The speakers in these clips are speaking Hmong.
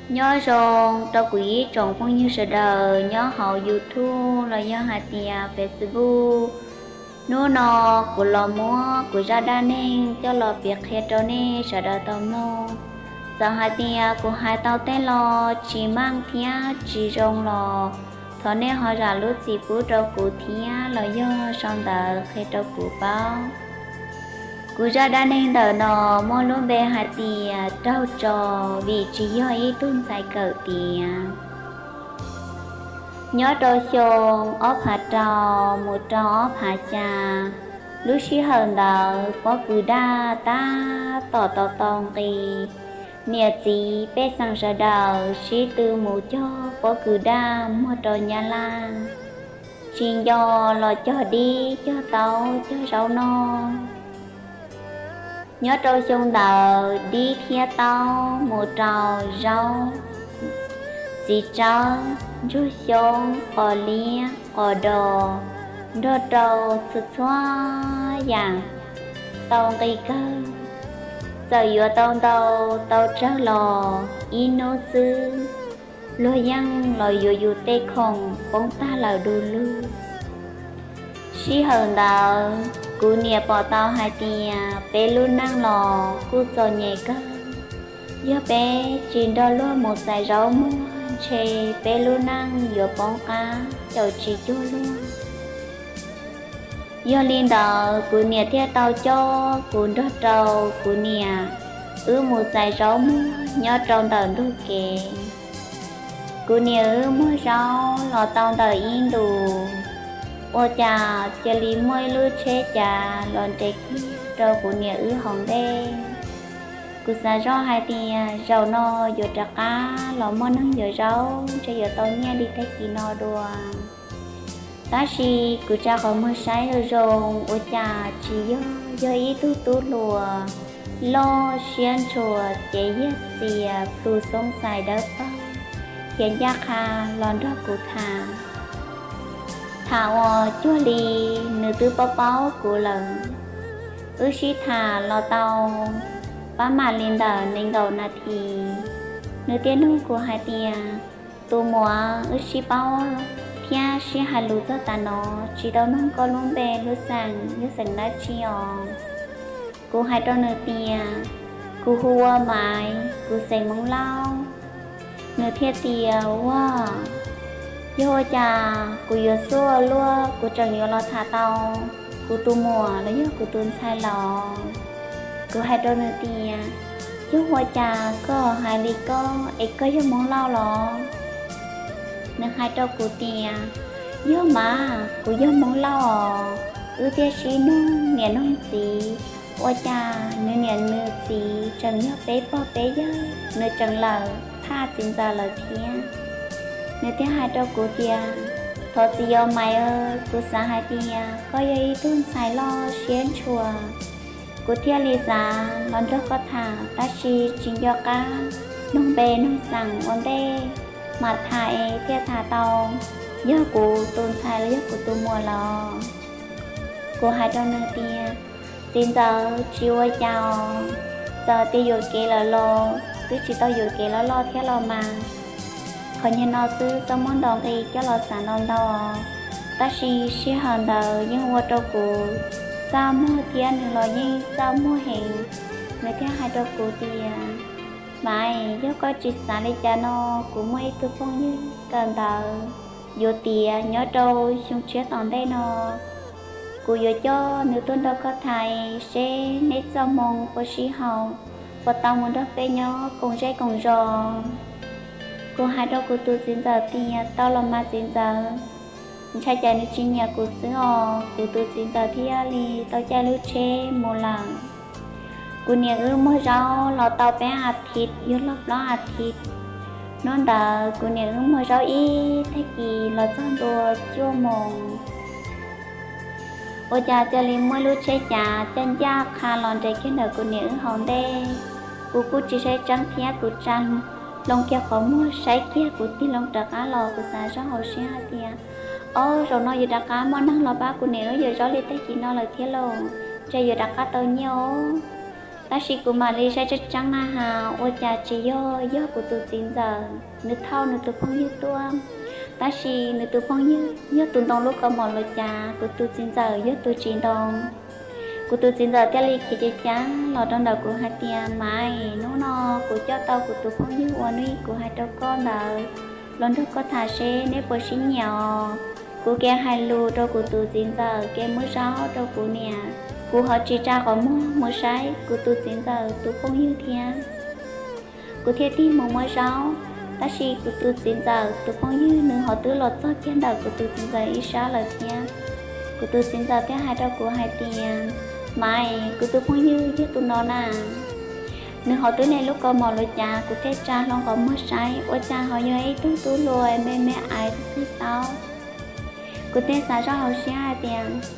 Nyob zoo rau kuv ib tsoom phooj ywg sawv daws nyob hauv YouTube los yog hais tias Facebook. Hnub no kuv los muab kuv zaj dab neeg coj los piav qhia rau nej sawv daws tau mloog. Txawm hais tias kuv hais tau tej lo tsis meej thiab tsis zoo los thov nej ho zam lub txim pub rau kuv thiab los yog sau ntawv qhia rau kuv paub. Kuv zaj dab neeg ntawm no muaj lub npe hais tias raug tso vim tsis yog ib tug ntxhais kawm tiav. Nyob rau xyoo ob phav rau mus rau ob phav xya, lub sij hawm ntawd pob kws daj tab tom tau tau nqi. Niam txiv pej xeem sawv daws sib tw mus cog pob kws daj muag rau Nyab Laj, tsis nco los cog dib cog taub cog zaub noj. Nyob rau xyoo ntawd dib thiab taub mus rau zaub, txiv tsawb, ntsuag xyoob, qos liab, qos dos, nrog rau txhua txhua yam tau nqi kawg. Txawm yuav tau ntau tau tsawg los ib hnub xwb luag yeej los yuav yus tej khoom poob tag lawm du lug. Sij hawm ntawd kuv niam pom tau hais tias peb lub neej los kuj txom nyem kawg. Yog peb tsis nrog luag mus xaiv zaub muag ntshe peb lub neej yuav poob qab caum tsis cuag luag. Yog li ntawd kuv niam thiaj tau coj kuv nrog rau kuv niam wb mus xaiv zaub muag nyob rau ntawm ntug kev. Kuv niam wb muag zaub los tau ntawm ib ntus, ua cas cia li muaj ib lub tsheb cav los nres kiag rau kuv niam wb hauv ntej. Kuv xav zoj hais tias zaum no yuav rov qab los muaj neeg yuav zaub ntshe yuav tau nyiaj li tag kis no dua. Tab sis kuv tsa qhov muag saib zoo zoo ua cas tsis yog, yog ib tug tub hluas loj siab ntshua, cev yaj txias, plhu xoob xais dawb paug, khiav ncaj qha los nrog kuv tham. Tham uas cuag li nws twb paub paub kuv lawm. Wb sib tham los tau pab mam li ntawm nees nkaum nas this, nws thiaj nug kuv hais tias, tus muam, wb sib paub thiab sib hais lus txog tas no, tsis tau nug koj lub npe lub xeem, yog xeem dab tsi os? Kuv hais rau nws tias, kuv hu ua Maiv, kuv xeem Hmoob Lauj. Nws thiaj tias, ua, yog ua cas kuv yuav xub ua luaj kuv tseem yuav los tham tau kuv tus muam los yog kuv tus ntxhais los? Kuv hais rau nws tias, yog ua cas koj hais li koj es koj yog Hmoob Lauj los? Nws hais rau kuv tias, yog mas, kuv yog Hmoob Lauj os. Wb thiaj sib noog niam noog txiv, ua cas nws niam nws txiv tseem yog peb pog peb yawg, nws tseem lawm thaj txiv ntxawm lawm thiab. Nws thiaj hais rau kuv tias, thov txim os Maiv, kuv xav hais tias koj yog ib tug ntxhais loj siab ntshua, kuv thiaj li xav los nrog koj tham, tab sis tsis nco qab noog npe noog xeem ua ntej, mam tham es thiaj tham tau yog kuv tus ntxhais los yog kuv tus muam los. Kuv hais rau nws tias, txiv ntxawm, tsis ua cas os, txawm tias yuam kev lawm los twb tsis tau yuam kev loj loj thiab los mas. Qhov nyuag no xwb txhob muab ntaus nqi coj los xav ntau ntau, tab sis sij hawm ntawd yeej ua rau kuv txaj muag thiab nws los yeej txaj muag heev. Nws thiaj hais rau kuv tias, Maiv, yog koj tsis xav li cas no, kuv muaj ib tug phooj ywg kawm ntawv yuav tiav nyob rau xyoo tshiab tom ntej no, kuv yuav coj nws tuaj nrog koj tham seb neb txoj hmoo puas sib haum, puas tau mus nrog peb nyob koom zej koom zos. Kuv hais rau kuv tus txiv ntxawm tias, tau los mas txiv ntxawm, ntshai cas nws tsis nyiam kuv xwb os. Kuv tus txiv ntxawm thiaj li tau caij lub tsheb mus lawm. Kuv niam wb muag zaub los tau peb as thiv, yuav luag plaub as thiv. Hnub ntawd kuv niam wb muag zaub ib tag kis los txog ntua cuaj moos, ua cas cia li muaj lub tsheb cav coj ncaj qha los nres kiag ntawm kuv niam wb hauv ntej. Kuv kuj tsis saib tseeb thiab kuv tsa hlo kiag qhov muag saib kiag kuv tig loo rov qab los, kuv xav zoj hauv siab hais tias, ob zaug no yuav rov qab muaj neeg los pab kuv niam wb yuav zaub li tag kis no lawm thiab lauj, ntshe yuav rov qab tau nyiaj os. Tab sis kuv mam li saib tseeb tseeb na has ua cas tsis yog, yog kuv tus txiv ntxawm nws thauj nws tus phooj ywg tuaj. Tab sis nws tus phooj ywg yog tus ntoo lub kaus mom los cas kuv tus txiv ntxawm yog tus tsis ntoo. Kuv tus txiv ntxawm thiaj li khiav ceev ceev los rau ntawm kuv hais tias, Maiv, hnub no kuv coj tau kuv tus phooj ywg uas hnub ib kuv hais rau koj ntawd los nrog koj tham seb neb puas sib nyiam os. Kuv kev hais lus rau kuv tus txiv ntxawm, kev muab zaub rau kuv niam, kuv ho tsis tsa qhov muag mus saib kuv tus txiv ntxawm tus phooj ywg thiab. Kuv thiaj tig mus muab zaub, tab sis kuv tus txiv ntxawm tus phooj ywg nws ho twb los txog kiag ntawm kuv tus txiv ntxawm ib sab lawm thiab. Kuv tus txiv ntxawm thiaj hais rau kuv hais tias, Maiv, kuv tus phooj ywg yog tus no na. Nws ho twb niaj lub kaus mom los cas kuv thiaj tsa hlo qhov muag saib ua cas ho yog ib tug tub hluas me me ais qig taub. Kuv thiaj xav zoj hauv siab hais tias,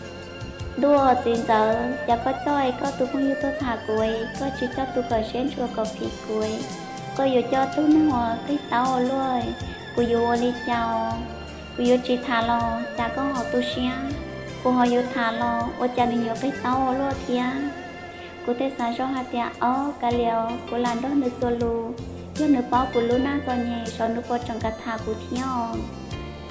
Ntuj, txiv ntxawm, cas koj coj koj tus phooj ywg tuaj tham kuv, koj tsis coj tus kom siab ntshua kom phim kuv, koj yuav coj tug neeg uas qig taub ua luaj, kuv yuav ua li cas? Kuv yuav tsis tham los cas koj ho tu siab, kuv ho yuav tham los ua cas nws yuav qig taub ua luaj thiab. Kuv thiaj xav zoj hais tias, Ob, kav liam, kuv lam nrog nws txuas lus, yog nws paub kuv lub neej txom nyem saib nws puas tseem kam tham kuv thiab os.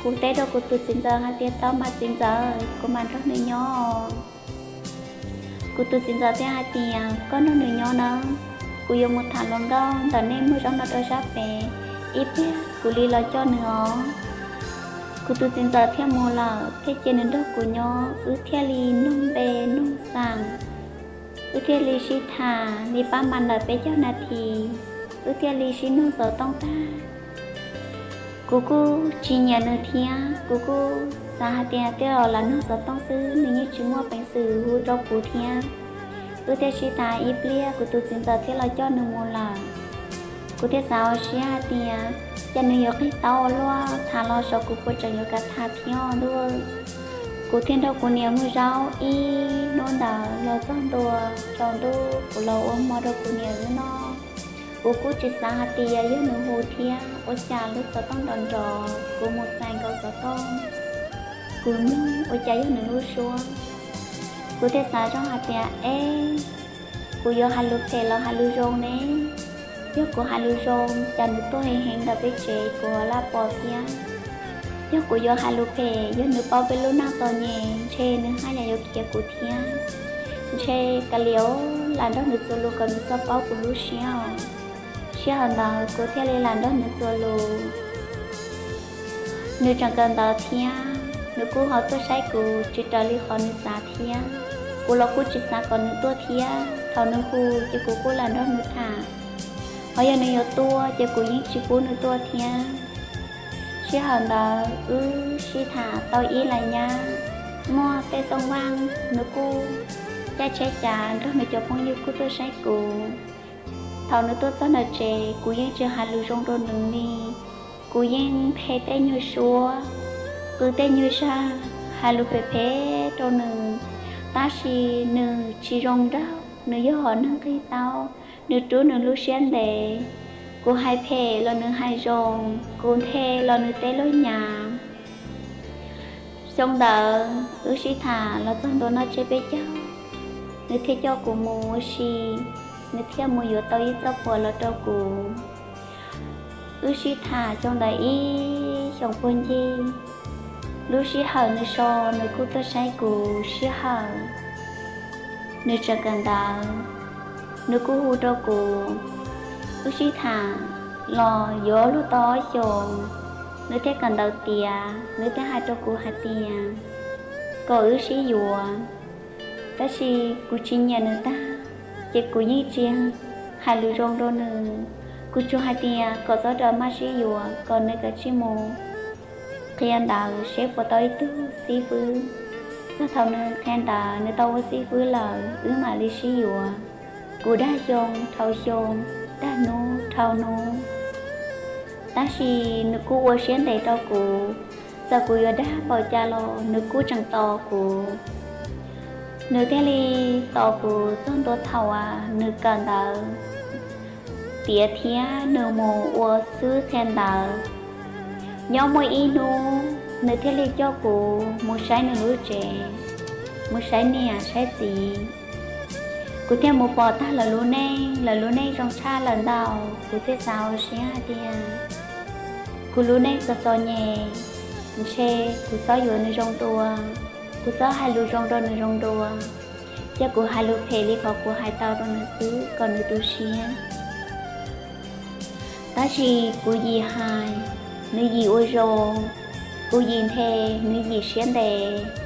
Kuv teb rau kuv tus txiv ntxawm hais tias, Tau mas txiv ntxawm, kuv mam nrog nws nyob. Kuv tus txiv ntxawm thiaj hais tias, Koj nrog nws nyob nawb, kuv yuav mus tham hluas nkauj ntawm nej muag zaub no rau sab pem, ib pliag kuv li los coj nws os. Kuv tus txiv ntxawm thiaj mus lawm, thiaj cia nws nrog kuv nyob, wb thiaj li nug npe nug xeem, wb thiaj li sib tham li pab mas ntawm peb caug nas this, wb thiaj li sib nug xov tooj tag. Kuv kuj tsis nyiam nws thiab, kuv kuj xav hais tias tej zaum lam nug xov tooj xwb, nws yeej tsis muaj peev xwm hu rau kuv thiab. Wb thiaj sib tham ib pliag, kuv tus txiv ntxawm thiaj los coj nws mus lawm. Kuv thiaj xav hauv siab hais tias, Cas nws yuav qig taub ua luaj, tham los saib kuv puas tseem yuav kam tham thiab ntuj. Kuv thiaj nrog kuv niam muag zaub ib hnub ntawd los txog ntua tsaus ntuj, kuv los ua hmo rau kuv niam wb noj. Kuv kuj tsis xav hais tias yog nws hu thiab, ua cas lub xov tooj nrov nrov, kuv mus txais nkaus xov tooj, kuv mloog ua cas yog nws lub suab. Kuv thiaj xav zoj hais tias, Eb, kuv yuav hais lus phem los hais lus zoo ne? Yog kuv hais lus zoo, cas nws tuaj heev heev ntawm peb tsev kuv laj pom thiab. Yog kuv yuav hais lus phem, yog nws paub peb lub neej txom nyem, ntshe nws haj yam yuav khiav kuv thiab. Ntshe kav liam, lam nrog nws txuas lus kom nws txhob paub kuv lub siab os. Sij hawm ntawd kuv thiaj li lam nrog nws txuas lus. Nws tseem kawm ntawv thiab, nws kuj ho tuaj saib kuv tsis raws li qhov nws xav thiab. Kuv los kuj tsis xav kom nws tuaj thiab, thaum nws hu ces kuv kuj lam nrog nws tham. Ho yog nws yuav tuaj ces kuv yeej tsis pub nws tuaj thiab. Sij hawm ntawd wb sib tham tau ib las nyab, muaj tej xoo vaaj, nws kuj caij tsheb cav nrog nws cov phooj ywg kuj tuaj saib kuv. Thaum nws tuaj txog nram tsev, kuv yeej tsis hais lus zoo rau nws li. Kuv yeej nthe tej nyuag suab, qw tej nyuag zaj, hais lus phem phem rau nws, tab sis nws tsis zoo nraug, nws yog hom neeg qig taub, nws rub nws lub siab ntev. Kuv hais phem los nws hais zoo, kuv nthe los nws teb luag nyam. Xyoo ntawd wb sib tham los txog ntua noj tsiab peb caug, nws thiaj coj kuv mus ua si, nws thiaj mus yuav tau ib txoj phuam los rau kuv. Wb sib tham xyoo ntawd ib xyoos puag ncig. Lub sij hawm nws so, nws kuj tuaj saib kuv, sij hawm nws tseem kawm ntawv, nws kuj hu rau kuv. Wb sib tham los yuav luag tau ob xyoos, nws thiaj kawm ntawv tiav, nws thiaj hais rau kuv hais tias kom wb sib yuav. Tab sis kuv tsis nyiam nws tag, ces kuv yeej tsis hais lus zoo rau nws. Kuv tsuas hais tias kom txhob rawm maj sib yuav, kom nws kav tsij mus qhia ntawv seb puas tau ib tug xib fwb. Txog thaum nws qhia ntawv, nws tau ua xib fwb lawm, wb mam li sib yuav. Kuv dag xyoo dhau xyoo, dag hnub dhau hnub, tab sis nws kuj ua siab ntev rau kuv. Txawm kuv yuav dag npaum cas los nws kuj tseem tos kuv. Nws thiaj li tos kuv txog ntua thaum uas nws kawm ntawv tiav thiab nws mus ua xib fwb qhia ntawv. Nyob muaj ib hnub nws thiaj li coj kuv mus saib nws lub tsev, mus saib niam saib txiv. Kuv thiaj mus pom tag lawv lub neej, lawv lub neej zoo tshaj lawm ntau. Kuv thiaj xav ua siab hais tias kuv lub neej txom txom nyem, ntshe kuv txhob yuav nws zoo dua, kuv txhob hais lus zoo rau nws zoo dua, cia kuv hais lus phem li qhov kuv hais tau rau nws xwb kom nws tu siab. Tab sis kuv yim hais, nws yim ua zoo, kuv yim nthe, nws yim siab ntev.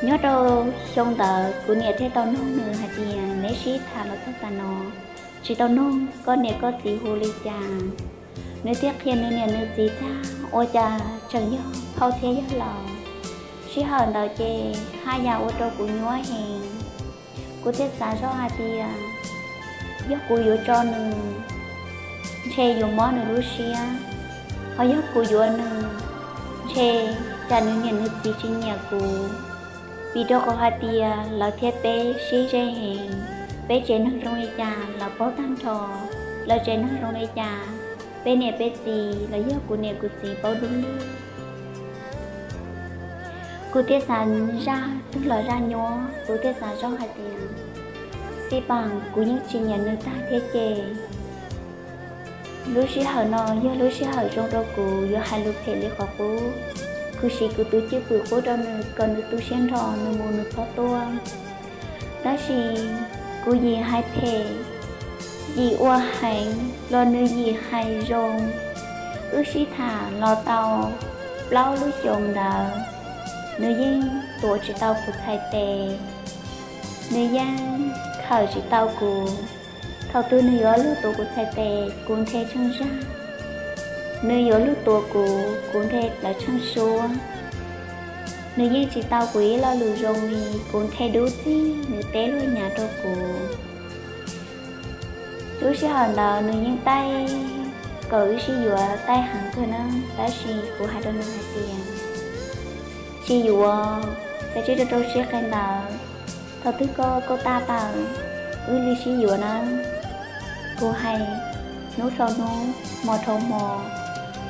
Nyob rau xyoo ntawd kuv niam thiaj tau noog nws hais tias, neb sib tham los txog tas no, tsis tau noog koj niam koj txiv hu li cas? Nws thiaj qhia nws niam nws txiv tag, ua cas tseem yog phauj thiab yawg laus. Sij hawm ntawd ces haj yam ua rau kuv nyuaj heev. Kuv thiaj xav zoj hais tias yog kuv yuav tso nws, ntshe yuav mob nws lub siab, ho yog kuv yuav nws, ntshe cas nws niam nws txiv tsis nyiam kuv. Vim rau qhov hais tias lawv thiab peb sib ze heev, peb tsev neeg zoo li cas lawv paub tag nrho, lawv tsev neeg zoo li cas peb niam peb txiv los yog kuv niam kuv txiv paub dub lug. Kuv thiaj xav zaj tug los zaj nyuaj, kuv thiaj xav zoj hais tias, xij paas kuv yeej tsis nyiam nws tag thiab ces lub sij hawm no yog lub sij hawm zoo rau kuv yuav hais lus phem li qhov qub, kuv siv kuv tus cwj pwm qub rau nws kom nws tu siab nrho nws mus nws txhob tuaj. Tab sis kuv yim hais phem, yim ua heev los nws yim hais zoo. Wb sib tham los tau plaub lub xyoos ntawd, nws yeej tuav tsis tau kuv txhais tes, nws yeej khawm tsis tau kuv. Thaum twg nws yuav luag tuav kuv txhais tes, kuv nthe tsheej zag. Nws yuav luag tuav kuv, kuv nthe lawv tsheej suab. Nws yeej tsis tau kuv ib lo lus zoo li, kuv nthe dub txig nws teb luag nyav rau kuv. Lub sij hawm ntawd nws yeej taij kom wb sib yuav taij heev kawg na, tab sis kuv hais rau nws hais tias, tsis yuav, kav tsij rau rau siab qe ntawd, thaum twg koj kauj taj tawm wb li sib yuav na. Kuv hais hnub dhau hnub, hmo dhau hmo,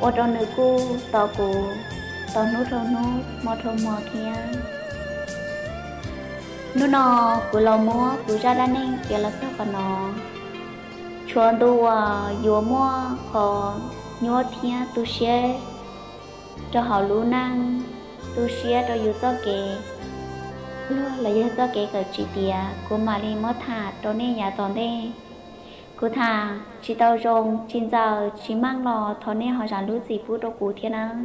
ua rau nws kuj tos kuv, tos hnub dhau hnub, hmo dhau hmo thiab. Hnub no kuv los muab kuv zaj dab neeg piav los txog qhov no. Tshuav ntu uas yuav muaj qhov nyuaj thiab tu siab rau hauv lub neej, tu siab rau yus txoj kev luag los yog txoj kev kawm tsis tiav, kuv mam li muab tham rau nej yav tom ntej. Kuv tham tsis tau zoo, tsis ntxaws, tsis meej los thov nej ho zam lub txim pub rau kuv thiab nawb.